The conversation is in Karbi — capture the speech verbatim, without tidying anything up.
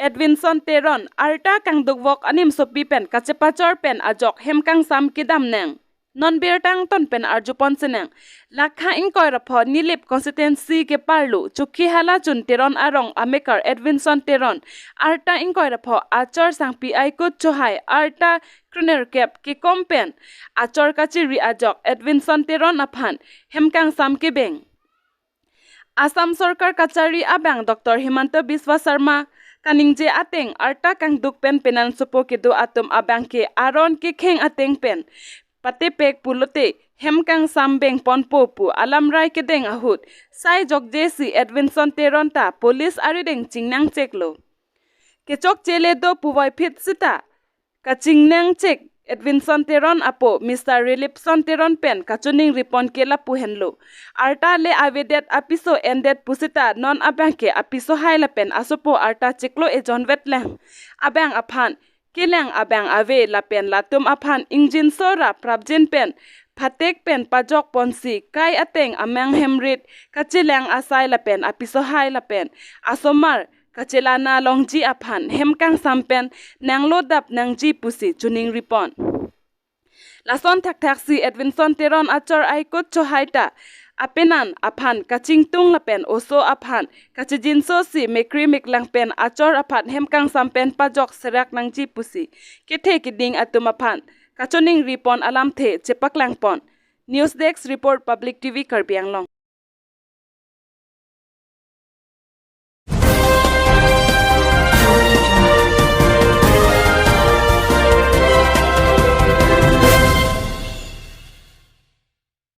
Edwinson Teron arta kangduk vok animsopi pen kachepachor pen ajok hem kangsam kedam nang. Non birta angton pen arjupon senang. Lakha ingkoi ra pho Nilip constituency keparlo Chokhihala Chun Teron arong amekar Edwinson Teron arta ingkoi ra pho achor Sangpi Aikut Chohai arta kronerkep kekom pen achor kachiri ajok Edwinson Teron aphan hem kangsam kebeng. Assam Sorkar kachari abang Doctor Himanta Biswa Sarma kaningje ateng arta kangduk pen penan sopo kedo atum abang ke aron kekheng ateng pen patepek pulote hem kangsam bengponpo pu alamrai kedeng ahut sai jokje si Edwinson Teron ta police arideng chingnang cheklo. Kechokche le do puvoiphit sita kachingnang chek Edwinson Teron apo Mister Rilipson Teron pen kachoningri pon ke lapu henlo. Arta le avedet apiso endet pusita non abang ke apiso hai lapen asopo arta chiklo ejon vetlang. Abang aphan kelang abang ave lapen latum aphan ingjinso ra prapjin pen phatek pen pajok ponsi kai ateng amang hemrit kachelang asai lapen apiso hai lapen asomar kachelana longji aphan hem kangsam pen nanglo dap nangji pusi choningri pon. Lason thakthak si Edwinson Teron achor Aikut Chohai ta apenan aphan kachingtung lapen oso aphan kachijinso si mekri meklang pen achor aphan hem kangsam pen pajok serak nangji pusi kethe keding atum aphan kachoningri pon alamthe chepaklang pon. News Desk Report, Public T V Karbi Anglong.